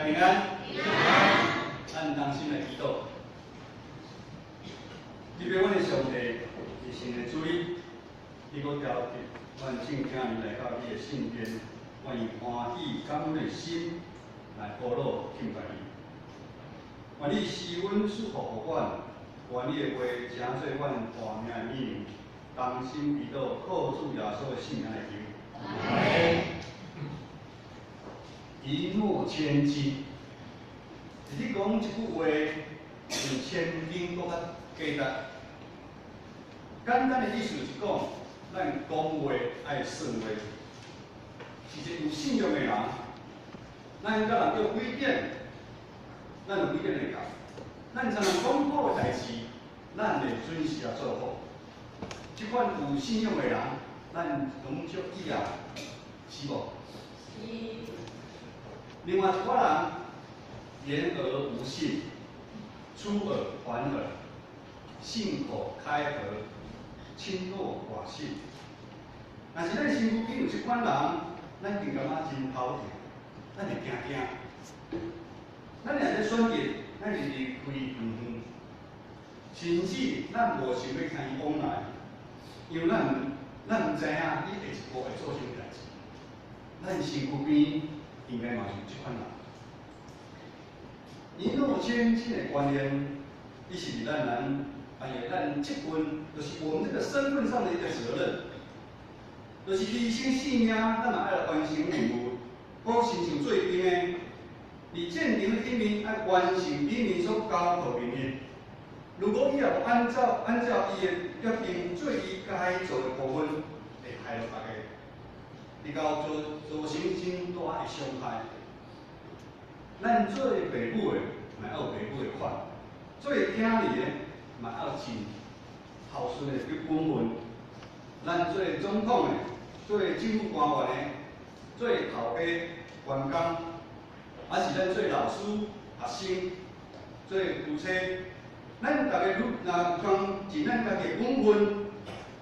平安。平安。咱同心來祈禱。特別阮的上帝，是神的主日，你閣召集阮眾囝兒來到你的聖殿，願意歡喜感恩的心來呼禱敬拜你。願你施恩賜福予阮，願你的話成做阮活命的命，同心祈禱，靠主耶穌的聖名來求。阿門。一諾千金，是你講這句話，比千金閣較價值。簡單的意思是講，咱講話愛算話，是一個有信用的人。咱佮人約幾點，咱就幾點會到。咱才能講好的代誌，咱會準時啊做好。這款有信用的人，咱攏足倚啊，是無？是。另外一寡人，言而無信，出爾反爾，信口開河，輕諾寡信。若是咱身軀邊有這款人，咱就感覺真頭痛，咱會驚驚。咱若咧選擇，咱就離開遠遠，甚至咱無想欲共伊往來，因為咱毋知影伊下一步會做啥物代誌。咱身軀邊應該嘛是有這款人。一諾千金的觀念，伊是佇咱人，哎呀，咱這份就是我們這個身份上的一個責任，就是犧牲性命，咱嘛愛來完成任務，好親像做兵的，佇戰場頂面愛完成頂面所交託的命令。如果伊也無按照伊的約定做伊該做的部分，會害著別个，直到造成真大的傷害。咱做爸母的，嘛愛有爸母的款；做囝兒的，嘛愛盡孝順的本分。咱做總統的，做政府官員的，做頭家、員工，還是咱做老師、學生、做夫妻，咱逐个愈若有通盡咱家己的本分，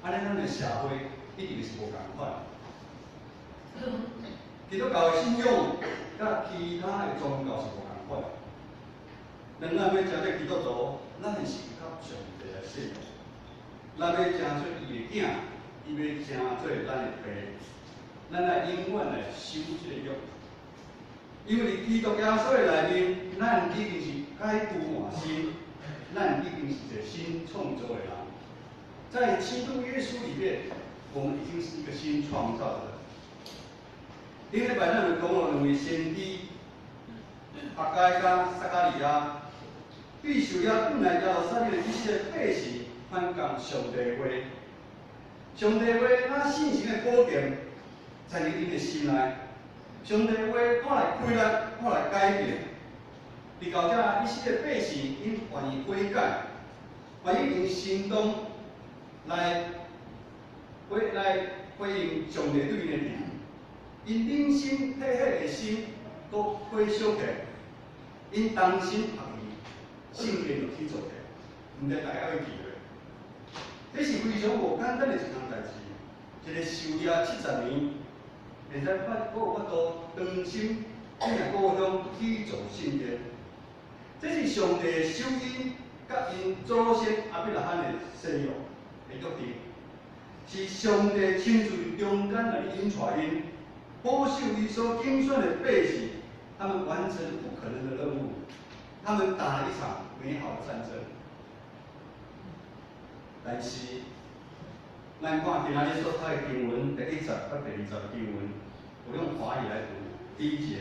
按呢咱的社會一定是無仝款。基督教的信仰佮其他的宗教是無仝款。咱若欲成做基督徒，咱是佮上帝來信。咱欲成做伊的囝，伊欲成做咱的爸。咱愛永遠來守這個約。因為佇基督耶穌的內面，咱已經是改舊換新，咱已經是一個新創造的人。在基督耶穌裡面，我們已經是一個新創造的人。頂禮拜咱就講了兩位先知，哈該佮撒迦利亞，對受掠轉來耶路撒冷的以色列百姓傳講上帝話。上帝話若聖神的寶劍，在𪜶的心內。上帝話帶來規律，帶來改變。直到這以色列百姓，𪜶願意悔改，願意用行動來回應上帝對𪜶的疼。𪜶忍心退悔的心，閣火燒起來，𪜶同心合意，聖殿就起造起來，毋知大家會記袂？這是非常無簡單的一項代誌。一個受掠70年，現在閣有法度重新轉來故鄉起造聖殿，這是上帝守𪜶佮𪜶祖先亞伯拉罕的誓約的約定，是上帝親自中間來引帶𪜶，保守伊所揀選的百姓，他們完成不可能的任務，他們打了一場美好的戰爭。但是，咱看今仔日所讀的經文第一節到第二節經文，我用華語來讀。第一節，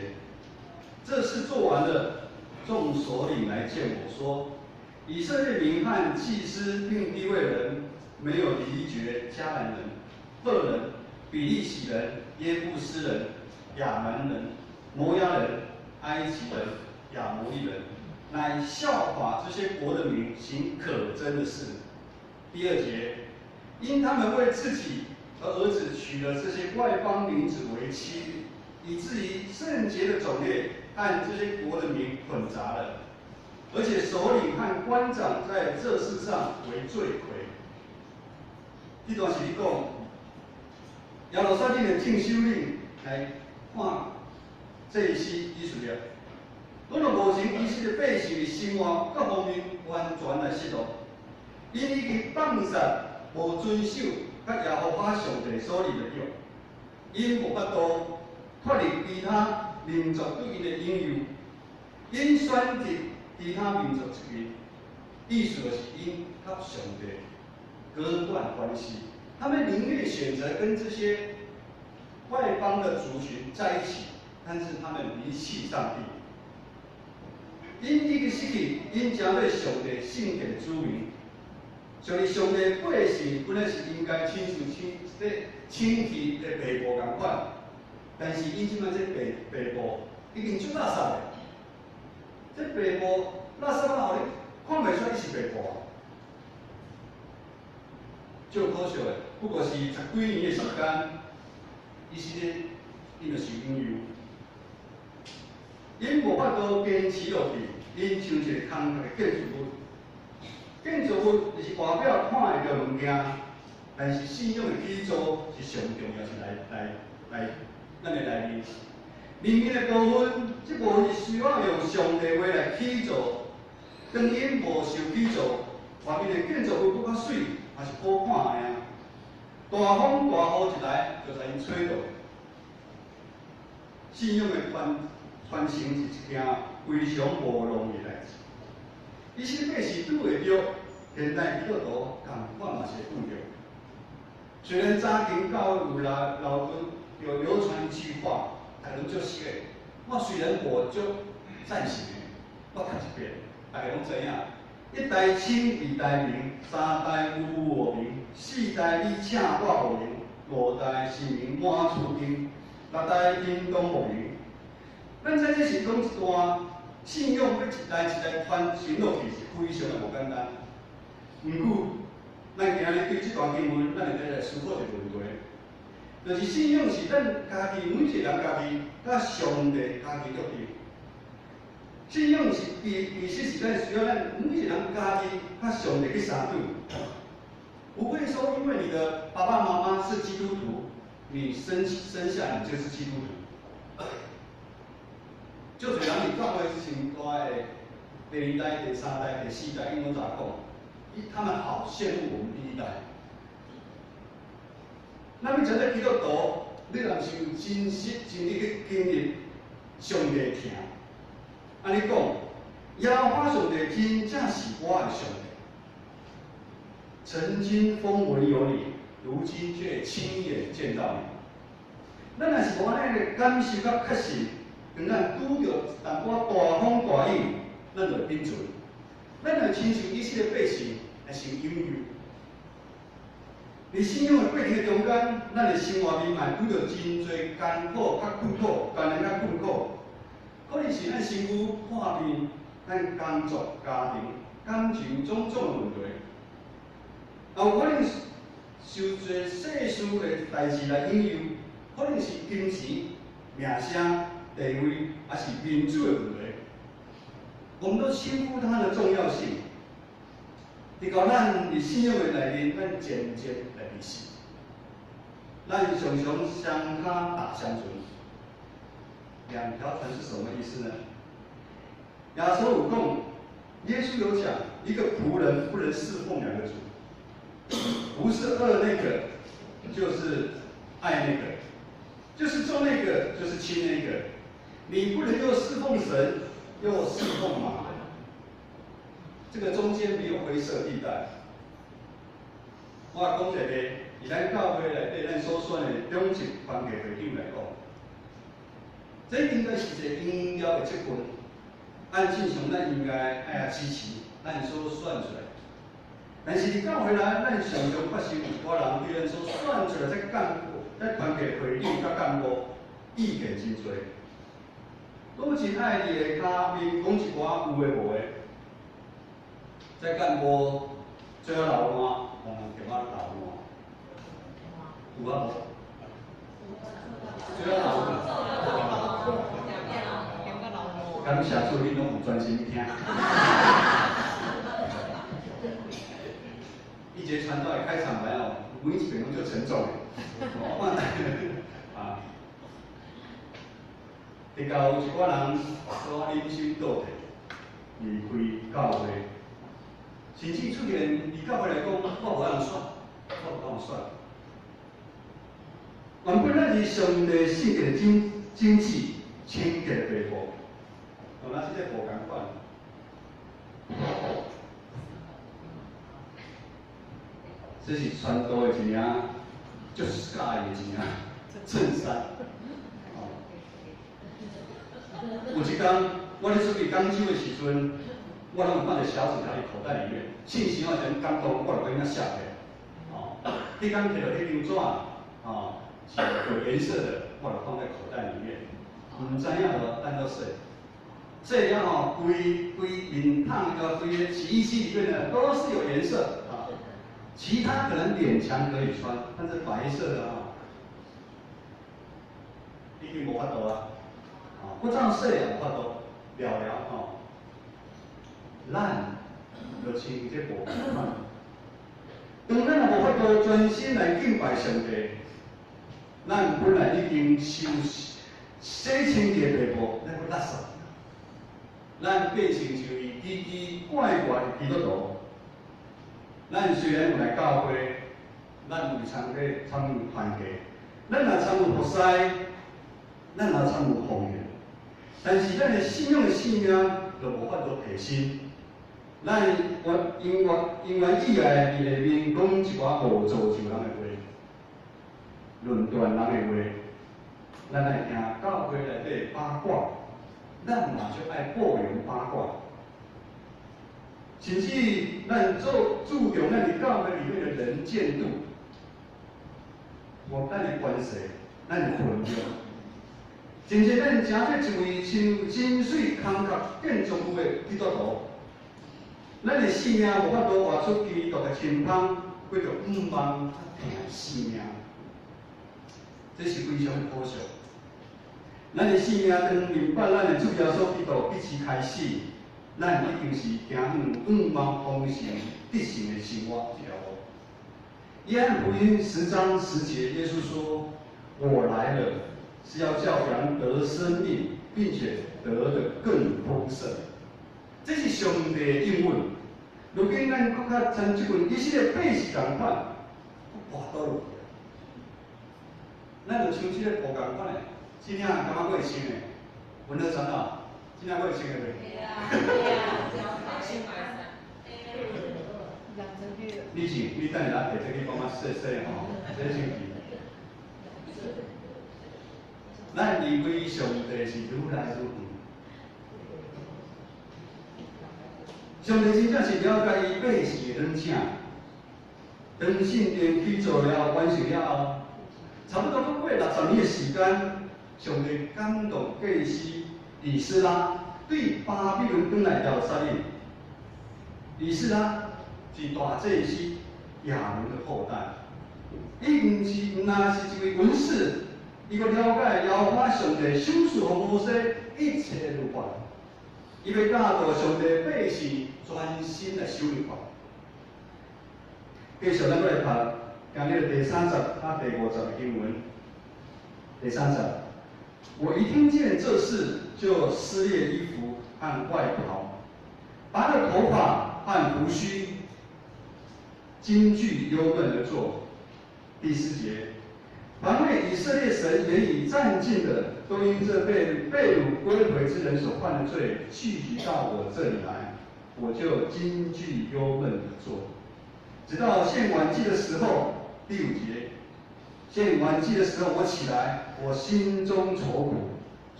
這事做完了，眾首領來見我說：以色列民和祭司並利未人沒有離絕迦南人、赫人、比利洗人、耶布斯人、亞捫人、摩押人、埃及人、亞摩利人，乃效法這些國的民行可憎的事。第二節，因他們為自己和兒子娶了這些外邦女子為妻，以至於聖潔的種類和這些國的民混雜了，而且首領和官長在這事上為罪魁。這段是咧講耶路撒冷的眾首領來看祭司以斯拉，講到目前以色列百姓生活各方面完全來失落，𪜶已經放殺無遵守佮耶和華上帝所立的約，𪜶無法度脫離其他民族對𪜶的引誘，𪜶選擇其他民族一邊，意思就是𪜶佮上帝割斷關係，他們寧願選擇跟這些外邦的族群在一起，但是他們離棄上帝。𪜶已經失去𪜶成做上帝聖潔的子民，所以上帝百姓本來是應該親像清這清氣的白布仝款，但是𪜶這擺這白白布已經足垃圾的，這白布垃圾到予你看袂出伊是白布啊！足可惜的，不過是十幾年的時間，伊是咧，𪜶就受引誘，𪜶無法度堅持落去。𪜶像一个空殼的建築物，建築物就是外表看會著物件，但是信仰的基礎是上重要，是內內內咱的內面。裡面的部分，這部分是需要用上帝話來起造。當𪜶無受起造，外面的建築物閣較媠，也是好看的啊。大風大雨一來，就共𪜶吹倒。信仰的傳傳承是一件非常無容易的代誌。以色列百姓拄會著現代基督徒仝款嘛是會拄著。雖然早間教會有老老有流傳一句話，大家攏足熟的。我雖然無足贊成的，我讀一遍，大家攏知影。一代清，二代明，三代有無明，四代你請我無閒，五代是名滿厝金，六代叮當無閒。咱知這是講一段信仰欲一代一代傳承落去是非常的無簡單。毋過，咱今日對這段經文，咱會使來思考一個問題，就是信仰是咱家己每一個人家己佮上帝家己約定。信仰是其實是咱需要咱每一個人家己佮上帝去相對。不會說因為你的爸爸媽媽是基督徒，你生下你就是基督徒。足濟人佇教會上大的第二代、第三代、第四代，𪜶攏怎講？他們好羨慕我們第一代。咱欲成做基督徒，你若毋是有真實真理去經歷上帝疼。按呢講，耶和華上帝真正是我的上帝。曾經風聞有你，如今卻親眼見到你。咱若是無按呢感受佮確信，當咱拄著淡薄仔大風大雨，咱就會變船。咱若親像以色列百姓來受引誘。佇信仰的過程中間，咱的生活面嘛會拄著真濟艱苦佮困苦，艱難佮困苦。可能是咱身軀破病，咱工作、家庭、感情種種的問題，也有可能受濟世事的代誌來引誘，可能是金錢、名聲、地位，抑是面子的問題。我們都輕忽它的重要性，直到咱佇信仰的內面，咱漸漸來迷失。咱常常雙跤踏雙船，兩條船是什麼意思呢？耶穌有講，耶穌有講，一個僕人不能侍奉兩個主，不是惡那個，就是愛那個，就是重那個，就是輕那個。你不能又侍奉神，又侍奉瑪門，這個中間沒有灰色地帶。我講一個，以咱教會內底咱所選的長執團契會長來講，這應該是一個應了的責任。按正常咱應該愛來支持咱所選出來。但是佇教會內，咱常常發生有寡人對咱所選出來這幹部、這團契會長佮幹部意見真濟，攏真愛佇下跤面講一寡有的無的。這幹部最後流汗，人叫我流汗，有啊無？最後流汗。感謝主，恁攏有專心聽。一節傳道的開場白哦，每一遍攏足沉重的。我啊，直到有一寡人煞忍心倒退，離開教會，甚至出現佇教會來講，我無通選，我無通選。原本咱是上帝聖潔的精精緻、清潔的白布，同咱這個無仝款。這是傳道的一領，足喜歡的一領襯衫。有一工，我咧出去講酒的時陣，我攏有放一個小紙條佇口袋裡面，信息我先感動，我就閣遐寫起來。哦，彼工摕著彼張紙，哦，是有顏色的，我就放在口袋裡面。毋知影無等到洗，洗了吼，規規面桶規個洗衣機裡面的都是有顏色啊。其他可能勉強可以穿，但是白色的吼，已經無法度啊。不怎洗也無法度，了了吼。咱就親像這無仝款，當咱若無法度專心來敬拜上帝，咱本來已經收洗清潔的白布，咱閣垃圾，咱變成一位奇奇怪怪的基督徒。咱雖然有來教會，咱有參加參與團契，咱也參與服侍，咱也參與奉獻，但是咱的信仰的生命就無法度提升。咱永永遠永遠以來佇內面講一寡無造就人的話，論斷人的話，咱愛聽教會內底八卦，咱嘛足愛報應八卦，甚至咱做注重咱佇教會裡面的能見度，無咱的關係，咱的分量，甚至咱成做一位親像真水空殼建築物的基督徒，咱的生命無法度活出基督的清芳，過著向望較疼的生命，這是非常可惜。咱的生命當明白咱的主耶穌基督彼時開始，咱已經是行向向望豐盛得勝的生活這條路。約翰福音10章10節，耶穌說：我來了，是要叫羊得生命，並且得的更豐盛。這是上帝的應允。如今咱閣較親這份以色列百姓仝款，閣跋倒落去。咱就像這個布仝款的，這領感覺閣會穿的，文樂長老，這領閣會穿的袂？你是，你等下摕這去幫我洗洗吼，洗身軀。咱離開上帝是愈來愈遠。上帝真正是了解伊百姓的軟情。當聖殿起造了完成了後，差不多閣過60年的時間，上帝感動祭司以斯拉對巴比倫轉來耶路撒冷。以斯拉是大祭司亞倫的後代，伊毋是毋但是一位文士，伊閣了解耶和華上帝賞賜予摩西一切律法，伊欲教導上帝百姓專心來守律法。繼續，咱閣來讀今日第三節佮第五節的經文。第三節，我一聽見這事，就撕裂衣服和外袍，拔了頭髮和鬍鬚，驚懼憂悶而坐。第四節，凡為以色列神言語戰兢的，都因這被擄歸回之人所犯的罪，聚集到我這裡來，我就驚懼憂悶而坐。直到獻晚祭的時候，第五節，獻晚祭的時候，我起來，我心中愁苦，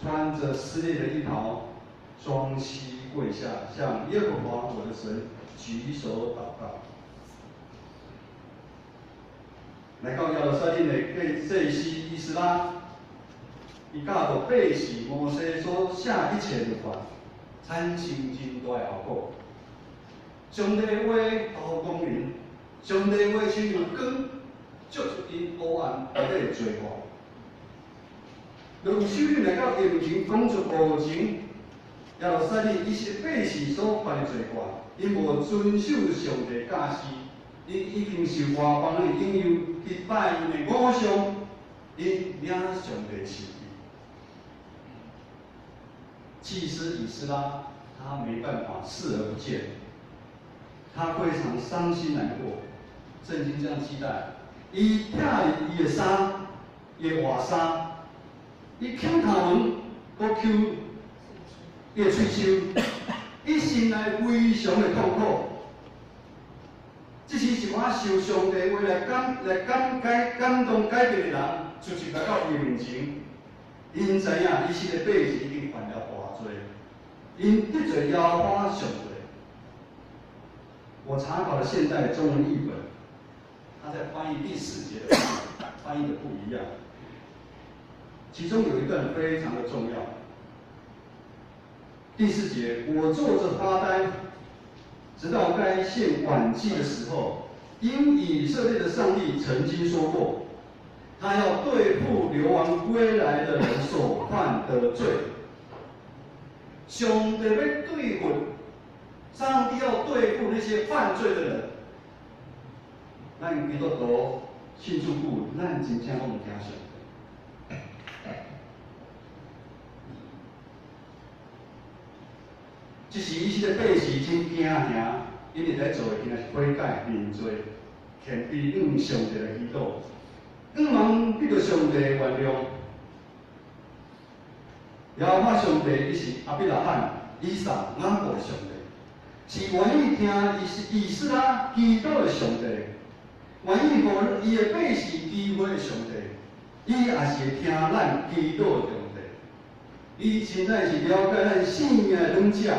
穿着撕裂的衣袍，雙膝跪下，向耶和華我的神舉手禱告。來到耶路撒冷的祭司以斯拉，伊教導百姓摩西所寫一切律法，產生真大的後果。上帝的話都講明，上帝的話親像光，照出𪜶黑暗內底的罪過。當首領來到伊面前講出五前，耶路撒冷以色列百姓所犯的罪過，𪜶無遵守上帝教示，𪜶已經受外邦人的引誘去拜𪜶的偶像，𪜶惹上帝生氣。祭司以斯拉他沒辦法視而不見，他非常傷心難過。聖經這樣記載：伊拆伊的衫，伊的外衫，伊抾頭毛，閣抾伊的喙鬚，伊心內非常的痛苦。這是一寡受上帝話來感動改變的人，出席來到伊的面前，𪜶知影以色列百姓已經犯了大罪，𪜶得罪耶和華上帝。我查考了現代中文譯本，他在翻譯第四節的翻譯的不一樣，其中有一段非常的重要。第四節，我坐着發呆，直到該獻晚祭的時候，因以色列的上帝曾經說過，他要對付流亡歸來的人所犯的罪。上帝欲對付，上帝要對付那些犯罪的人。咱基督徒信主久，咱真正攏毋驚上帝。這時以色列百姓真驚嚇，𪜶佇咧做的，竟然是悔改認罪，謙卑向上帝來祈禱，向望得到上帝的原諒。耶和華上帝，伊是亞伯拉罕、以撒、雅各的上帝，是願意聽以斯拉祈禱的上帝，願意予伊的百姓機會的上帝，伊也是會聽咱祈禱的上帝。伊實在是了解咱性命的軟弱，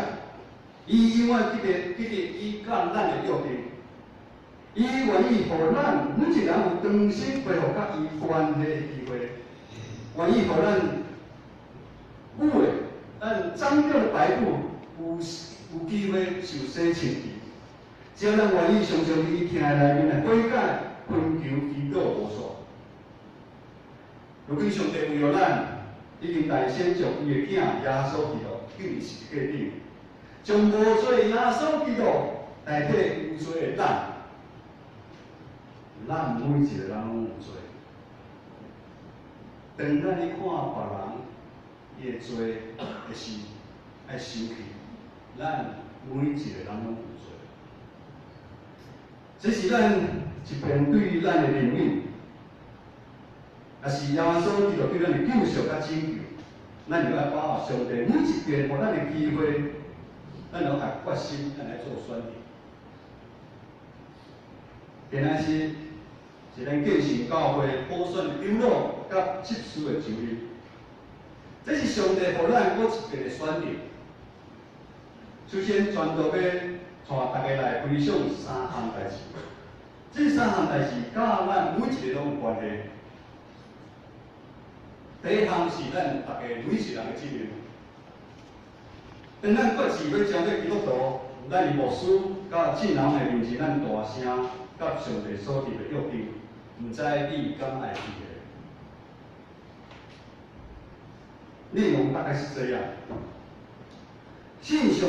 伊永遠記得伊佮咱的約定，伊願意予咱每一個人有重新恢復佮伊關係的機會，願意予咱有的，咱髒掉的白布有機會受洗清潔。只要咱願意常常佇伊聽的內面來悔改、懇求、祈禱無煞。如今上帝為著咱，已經代先將伊的囝耶穌基督釘佇十字架頂，將無罪耶穌基督代替有罪的咱。咱每一個人攏有罪。當咱去看別人伊的罪的時，愛生氣，咱每一個人攏有罪。這是咱一邊對咱的憐憫，也是耶穌基督對咱的救贖佮拯救。咱就愛把握上帝每一遍予咱的機會，咱攏愛決心，咱來做選擇。今仔日是咱建信教會補選長老佮執事的周日，這是上帝予咱閣一遍的選擇。首先，傳道欲帶大家來分享三項代誌。這三項代誌佮咱每一個攏有關係。第一項是咱大家每一個人的責任。當咱決志欲成做基督徒，咱佇牧師佮眾人的面前，咱大聲佮上帝所立的約定，毋知你敢會記得？內容大概是這樣：信上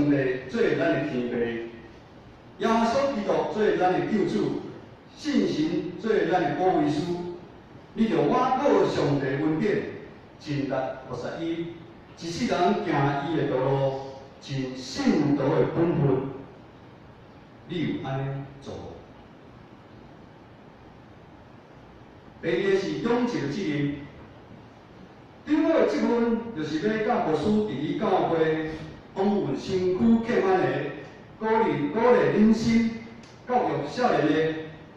帝做咱的天父，耶穌基督做咱的救主，聖神做咱的保惠師。你著倚靠上帝恩典，盡力服侍伊，一世人行伊的道路，盡信徒的本分。你有按呢做無？第二个是長執的責任。長老的職分就是欲佮牧師佇咧教會訪問身軀欠滿的，鼓勵人心，教育少年的，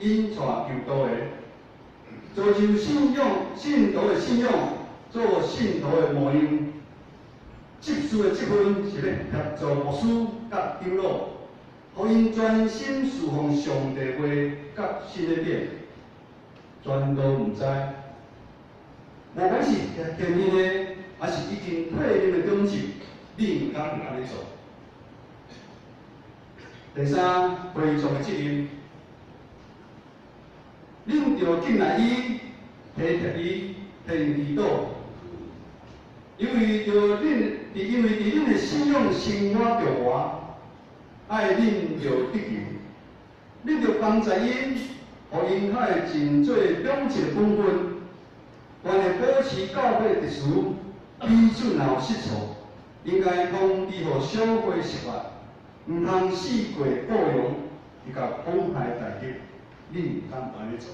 引帶求道的，造就信仰信徒的信仰，做信徒的模樣。執事的職分是欲協助牧師佮長老，予𪜶專心事奉上帝話佮新的典。傳道毋知，無管是現任的，還是已經退任的長執，你毋敢有按呢做。第三，會眾的責任，恁著敬愛伊，體貼伊，替𪜶祈禱，因為佇恁的信仰生活著活，愛恁著得救，恁著幫助𪜶，予𪜶較會盡做長執的本分，願意保持教會秩序，彼此若有失錯，應該通知予小會十八，毋通四過顧容，去共妨害大局，你毋通按呢做。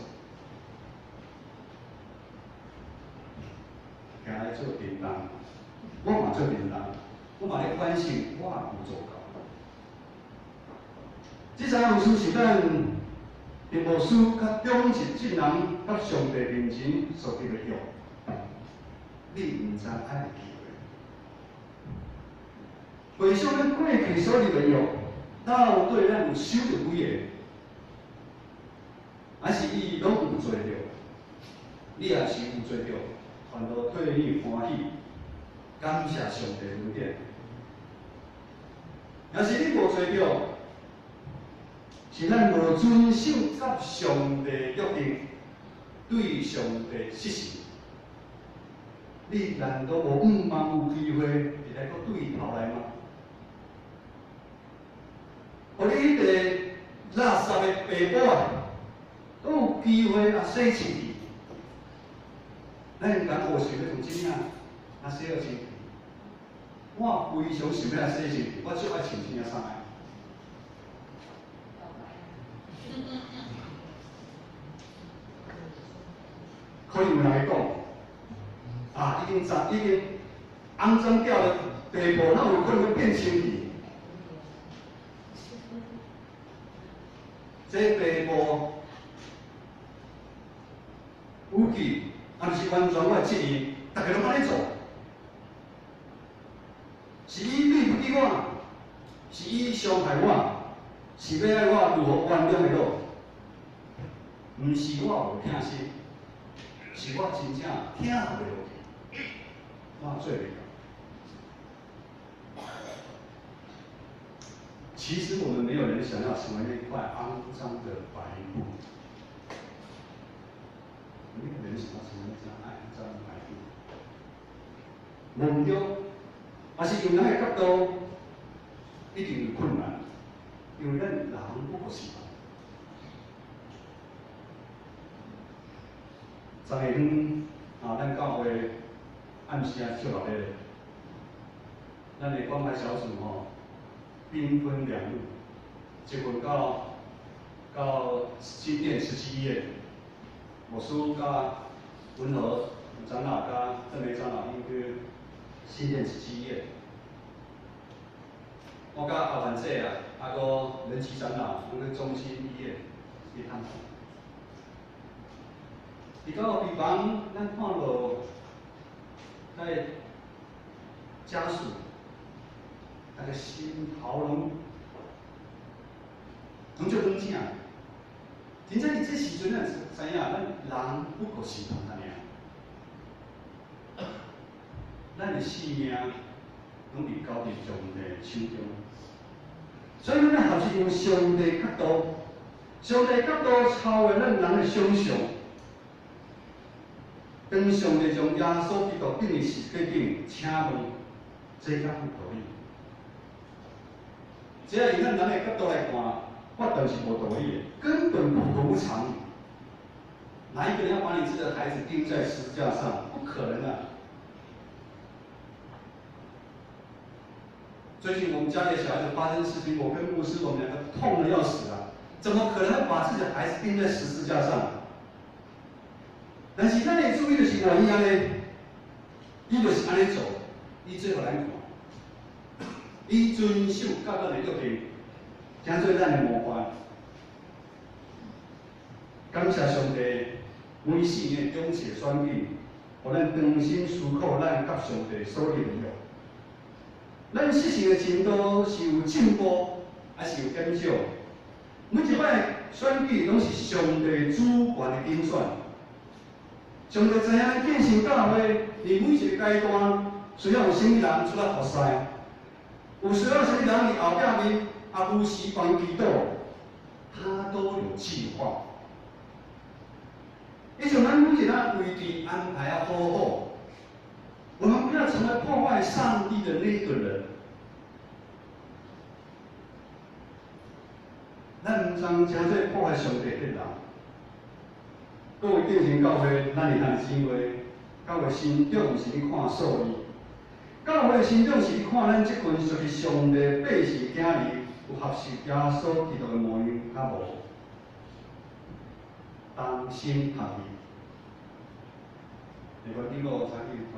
行來做叮當，我嘛做叮當，我嘛咧反省，我也無做到。這三樣事是咱伫牧師佮長執眾人佮上帝面前所立的約，你毋知愛會記袂？回想咱過去所立的約，到底咱有守著幾个？還是伊攏有做著？你也是有做著，反倒替你歡喜，感謝上帝恩典。若是你無做著，是咱無遵守佮上帝約定，對上帝失信。你難道無向望有機會會來閣對頭來嗎？予你彼個垃圾的爸母啊，閣有機會啊洗清氣。咱毋敢學想欲從這領啊洗予清氣。我非常想欲來洗身軀，我足愛穿這領衫的。可能有人會講，啊，已經髒，已經骯髒掉了地步，哪有可能變清氣？這地步語氣，也毋是完全我的質疑，逐家攏按呢做，是伊對不起我，是伊傷害我，是欲愛我如何原諒的咯？毋是我無疼心，是我真正疼袂落去，我做袂到。其實我們沒有人想要成為那塊骯髒的白布，沒有人想要成為那張骯髒的白布。無毋對，也是用人的角度，一定有困難，因為咱人不過是人。昨昏啊，咱教會暗時啊，笑落咧，咱的關懷小組吼，兵分兩路，一份到新店慈濟醫院，牧師佮文和長老佮鄭梅長老𪜶去新店慈濟醫院，我佮阿凡姐啊，啊閣仁慈長老，阮去中心醫院去探訪。佇到病房，咱看到在家屬，逐家心頭攏足軟正。真正佇這時陣，咱知影，咱人不過是人爾。咱的性命攏佇交佇上帝手中，所以咱愛學習用上帝角度，上帝角度超越咱人的想象。當上帝將耶穌基督釘佇十字架頂，請問這敢有道理？這以咱人的角度來看，絕對是無道理的，根本不合常理。哪一個人要把你自己的孩子釘在十字架上？不可能啊！最近我們家裡的小孩子發生事情，我跟牧師我們兩個痛得要死啊！怎麼可能會把自己的孩子釘在十字架上？但是咱的注意就是願意按呢，伊就是按呢做，伊做予咱看，伊遵守佮咱的約定，成做咱的模範。感謝上帝，每四年長期選舉，予咱重新思考咱佮上帝所立的約。咱失信的程度是有進步，還是有減少？每一擺選舉攏是上帝主權的揀選。上帝知影咱建成教會，佇每一個階段需要有啥物人出來服侍，有需要啥物人佇後壁面啊，有時幫祈禱，他都有計劃。伊將咱每一個位置安排啊好好，我們不要成為破壞上帝的那個人。咱毋通成做破壞上帝的人。各位建成教會，咱的兄弟姊妹，教會成長毋是咧看數字，教會的成長是看咱這群屬於上帝百姓囝兒有學習耶穌基督的模樣較無？同心合意。你講頂個才去團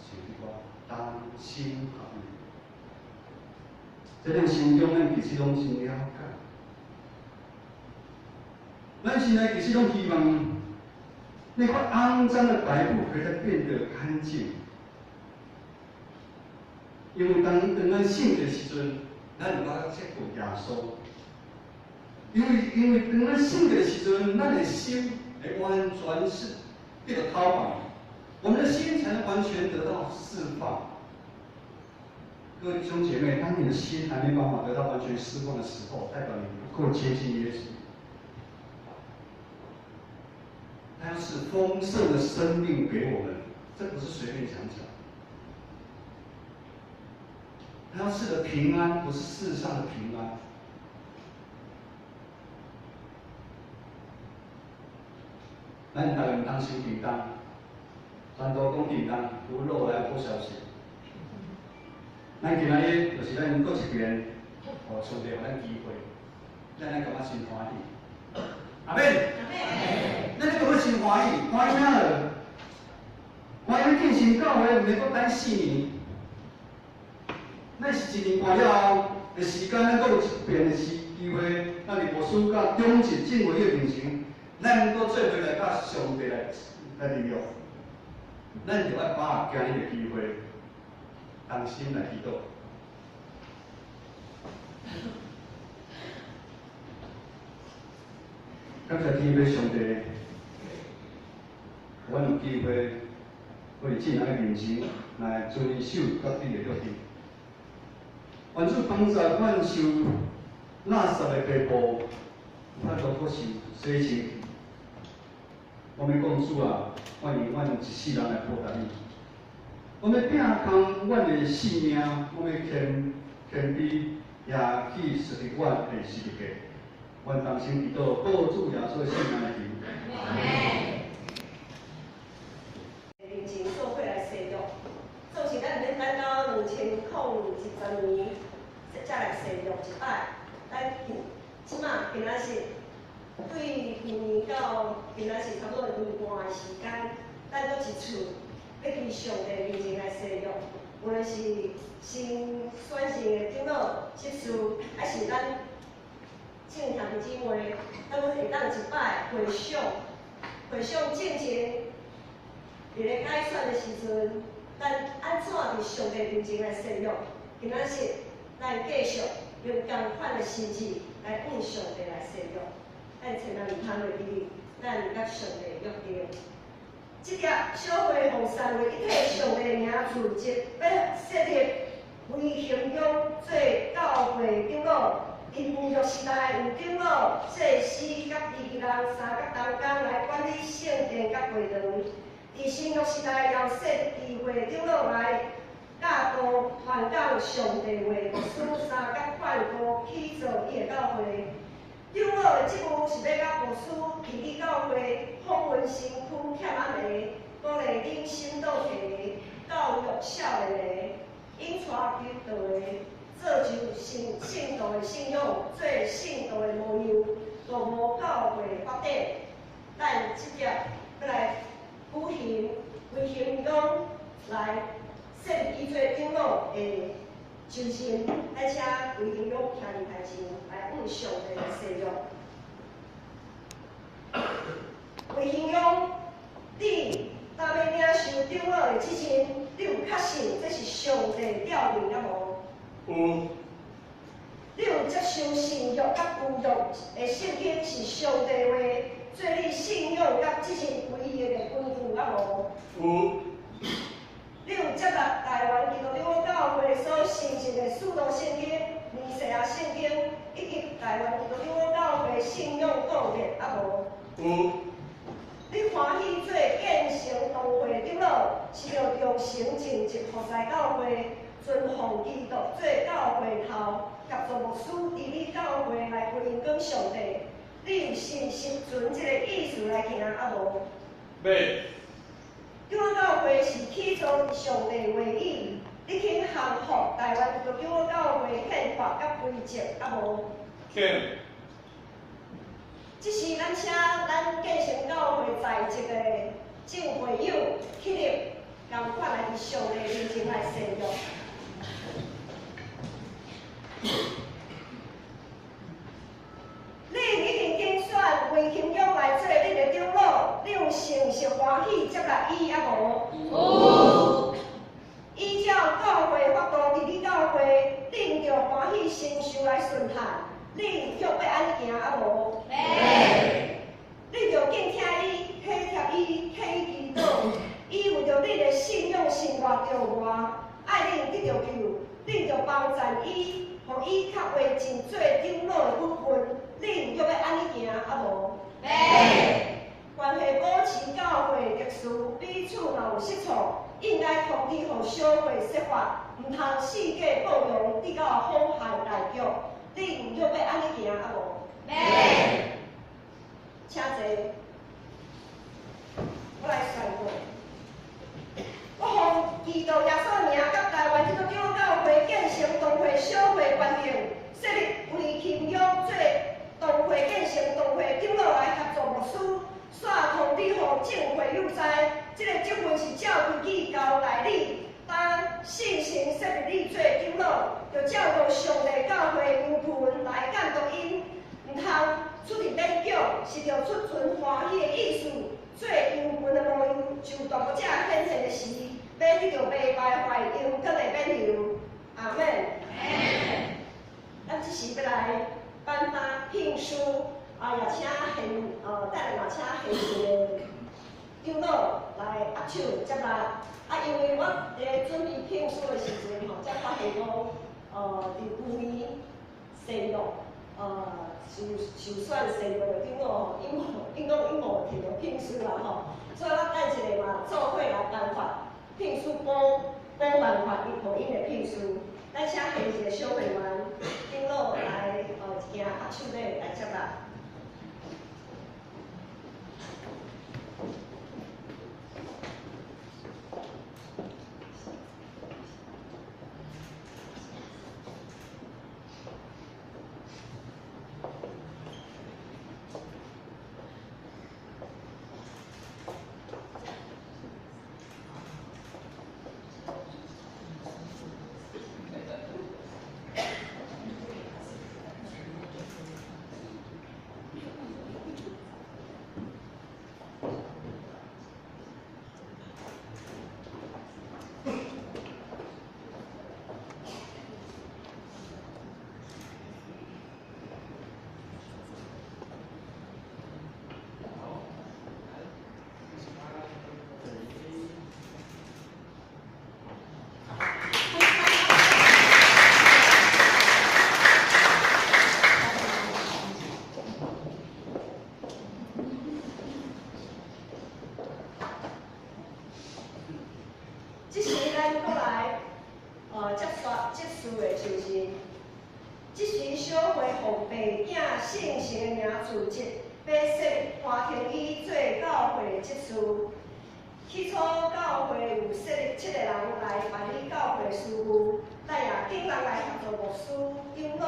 唱這歌，同心合意。這種成長，咱其實攏真了解。咱現在其實攏希望那塊骯髒的白布可以再變得乾淨，因為當咱信的時陣，咱有法接近耶穌。因為當咱信的時陣，咱的心會完全是得到釋放，我們的心才能完全得到釋放。各位弟兄姐妹，當你的心還沒辦法得到完全釋放的時候，代表你不夠接近耶穌。他要賜豐盛的生命給我們，這不是隨便講講。他要賜的平安，不是世上的平安。咱逐个毋通傷沉重，傳道講沉重，有落來好消息。咱今仔日就是咱閣一遍，予上帝予咱機會，咱來感覺真歡喜。阿們，咱咧感覺真歡喜，歡喜啥落？歡喜建新教會毋免閣等4年，咱是一年半了後的時間，咱閣有一遍的時機會，咱佇牧師佮長執政委的面前，咱閣做伙來佮上帝來立約，咱就愛把握今日的機會，同心來祈禱。感謝天父上帝，予阮有機會，閣佇眾人的面前來遵守佮你的約定。願主幫助阮受垃圾的白布，有法度閣受洗清氣。我欲講主啊，我用阮一世人來報答你。我欲摒空阮的性命，我欲謙卑，也去設立阮的十字架。阮同心祈禱，報主耶穌的聖名來求。面前做伙來誓約，總是咱毋免等到2020年才來誓約一擺。咱這馬今仔日對明年到今仔日差不多一年半的時間，咱閣一次欲佇上帝面前來誓約，無論是新選進的長老、執事，抑是咱眾兄弟姊妹，咱攏會當一擺回想，回想進前佇咧改選的時陣，咱按怎佇上帝面前來誓約？今仔日咱繼續用仝款的心志來向上帝來誓約。咱千萬毋通會記得，咱佮上帝約定。這粒小會奉三位一體上帝名辭職，欲設立魏興勇做教會長老。佇舊約時代有長老、祭司佮司儀人三角同工來管理聖殿佮會堂。佇新約時代，又設立會長老來教導傳講上帝話，牧師三角勸告起造伊的教會。長老的職務是欲佮牧師治理教會，訪問身軀欠暗的，鼓勵恁信道的，教育少年的，引帶基督的，造就聖聖徒的信仰，做聖徒的模樣，鍥磨教會發展。咱這粒欲來舉行魏興勇來設立伊做長老的就任，咱請魏興勇徛佇台前來向上帝來誓約。魏興勇，你擔欲領受長老的職任，你有確信這是上帝調任抑無？有。你有接受新約佮舊約的聖經是上帝話，做你信仰佮職任唯一的根據抑無？有。你有接納台灣基督長老教會所承認的使徒聖經、彌賽亞聖經，以及台灣基督長老教會信仰告誡抑無？有。你歡喜做建成堂會長老，是著忠誠盡職服侍教會，尊奉基督做教會頭，協助牧師治理教會來歸榮上帝。你有實存這个意思來行抑無？欲。長老教會是起造佇上帝話語，你肯降服台灣基督長老教會憲法佮規則，啊無？肯。這時，咱請咱建成教會在職的眾會友起立，仝款來佇上帝面前來誓約。恁已經揀選魏钦勇來做恁的長老，你有誠實歡喜接納伊啊無？有。依照教會法度，佇你教會，恁著歡喜承受來順行，恁欲欲按呢行啊無？欲。你著敬聽伊，體貼伊，替伊祈禱，伊為著恁的信仰生活著活，愛恁得著救，恁著幫贊伊，予伊較會盡做長老的本分，恁欲欲按呢行啊無？欲。關係保持教會秩序，彼此若有失錯，應該通知予小會說法，毋通四界報揚，直到妨害大局。恁欲欲按呢行啊無？欲。請坐。我來宣告。我奉基督耶穌名，佮台灣基督長老教會建成堂會小會決定，設立魏钦勇做堂會建成堂會長老來協助牧師，煞通知予眾會友知，這个職分是照規矩交代你，當信心設立你做長老，著照顧上帝教會羊群來監督𪜶，毋通出佇勉強，是著出存歡喜的意思，做羊群的模樣，就大牧者顯現的時，欲得著袂敗壞永恆的免憂。阿們。咱這時欲來頒發聘書，啊，也請現，等下嘛請現任的長老來握手接納。啊，因為我佇準備聘書的時陣吼，才發現講，佇舊年誓約，受受選誓約的長老吼，𪜶講𪜶無提著聘書啦吼，所以我等一下嘛做伙來頒發聘書，補補辦法，伊予𪜶的聘書。咱請現任的小會員長老來，一行握手禮來接納。這時咱閣來，接續執事的就是，這時小會奉白囝聖神的名辭職，欲設立潘廷宇做教會執事。起初教會有設立七個人來辦理教會事務，咱也請人來協助牧師、長老，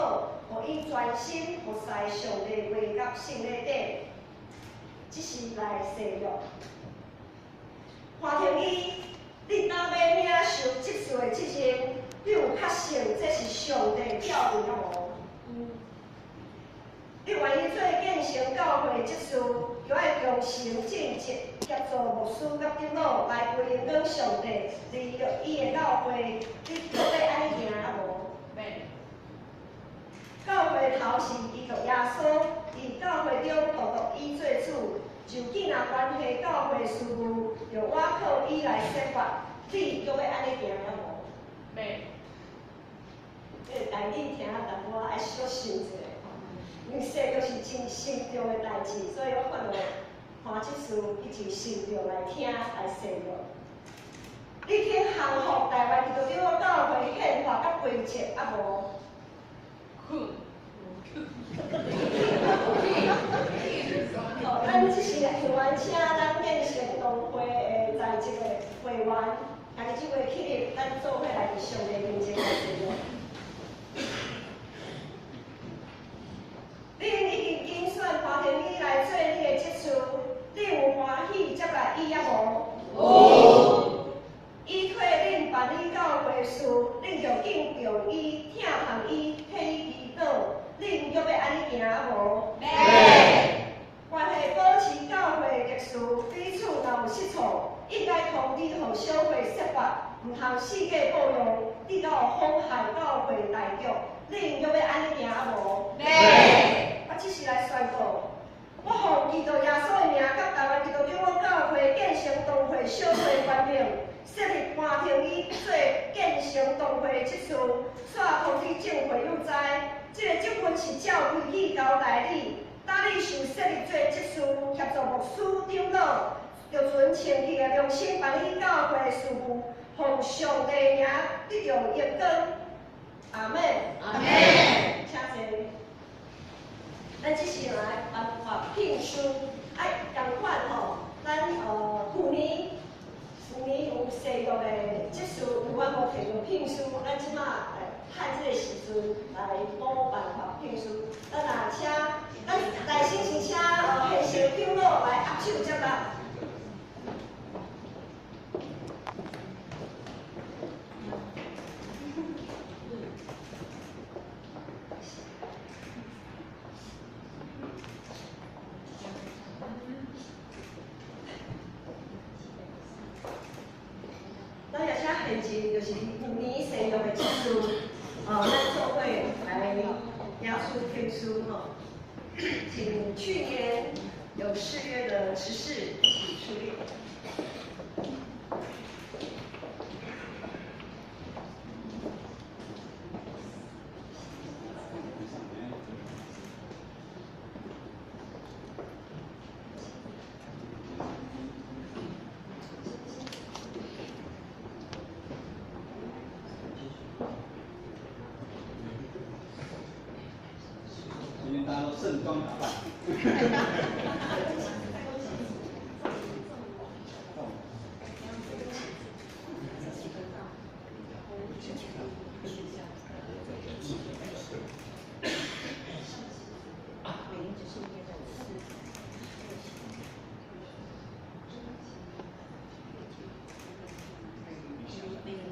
予伊專心服侍上帝話佮聖禮頂。這是來誓約。潘廷宇，你當欲領受執事的職任，你有確信這是上帝調任啊無？你願意做建成教會執事，就愛忠誠盡職，協助牧師佮長老來歸榮光上帝，利用伊的教會，你閣欲按呢行啊無？欲。教會頭是基督耶穌，佇教會中獨獨伊做主，就緊若關係教會事務，著倚靠伊來說法，你閣欲按呢行啊無？欲。這個台語聽淡薄仔愛小想一下吼，因為誓約是真慎重的代誌，所以我看著潘執事伊真慎重來聽來誓約。你肯降服台灣基督長老教會憲法佮規則啊無？肯。哦，咱這時會員請咱建成堂會的在職的會員，兄弟姊妹起立，咱做伙來佇上辦理教會事，恁著敬重伊、疼惜伊、替伊祈禱，恁閣欲按呢行無？欲。關係保持教會秩序，彼此若有失措，應該通知予小會設法，毋通四界報揚，直到妨害教會大局。恁閣欲按呢行無？欲。啊，這時來宣告，我奉基督耶穌的名，佮台灣基督長老教會建成堂會小會權柄，設立潘廷宇做建成堂會執事，煞通知眾會友知，這个職分是照規矩交代你。今你受設立做執事，協助牧師長老，著存清氣的良心辦理教會事務，奉上帝名得著榮光。阿們。阿們。請坐。咱這時來頒發聘書，愛仝款吼，咱舊年有誓約的執事，有阮無提著聘書，咱這馬來趁這个時陣來補頒發聘書。咱若請，咱來先是請現場長老來握手接納。咱也請現場就是舊年誓約的執事，咱做伙來領取聘書吼。請去年有誓約的執事一起出列。今天大家都盛裝打扮。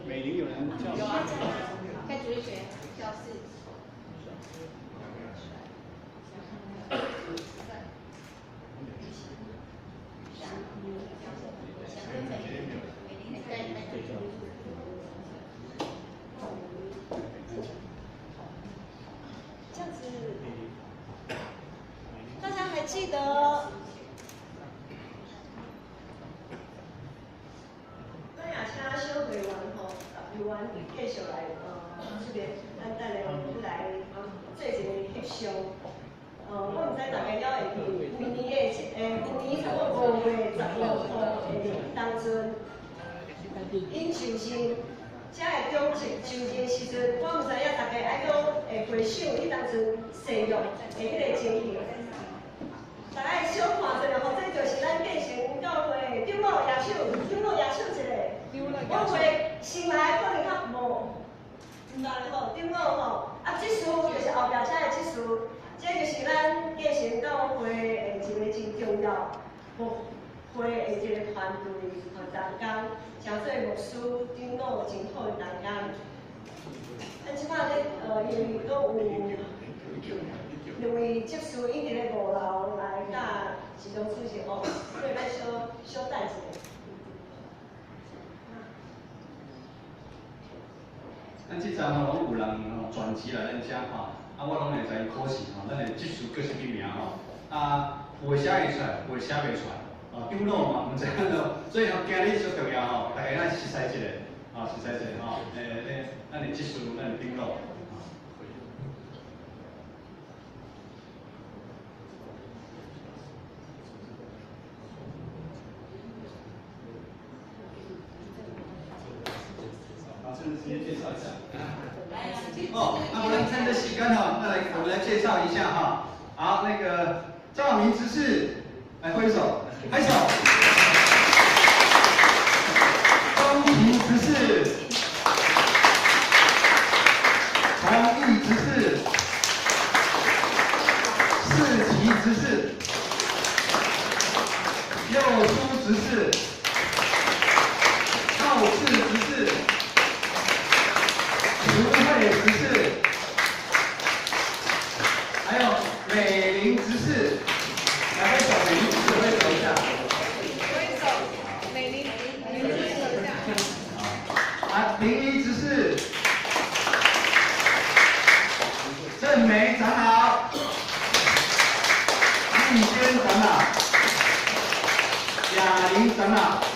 美玲有人叫。有啊，在主日學教室。這樣子，大家還記得？咱也請小會員吼，甲員繼續來這邊，咱等下來做一個翕相。我毋知大家了會記，舊年的舊年差不多5月15號的當陣，𪜶就任，遮的長執就任時陣，我毋知影大家愛閣會回想彼當陣誓約的彼个情形。大家小看一下吼，這就是咱建成教會長老舉手，長老舉手一下。我會新來可能較無，毋知吼，長老吼，啊，執事就是後壁遮的執事，這就是咱建成教會的一個真重要牧會的一個團隊和同工，誠做牧師長老真好的同工。咱這擺咧，因為閣有兩位執事伊佇咧五樓來佮時長主席哦，所以咱小小等一下。咱這站吼攏有人吼全職來咱遮吼，啊我攏會知𪜶考試吼，咱的執事叫啥物名吼，啊有的寫會出來，有的寫袂出來，哦長老嘛毋知影囉，所以吼今日足重要吼，大家咱熟悉一下，吼熟悉一下吼，咱的執事，咱的長老。好，趁時間介紹一下。哦，那我們趁這時間哈，那來我們來介紹一下哈。好，那個趙明執事，來揮手，拍手。鍾平執事，洪毅執事，世奇執事，佑書執事，浩志執事。林一執事，鄭梅長老，麗娟長老，雅玲長老。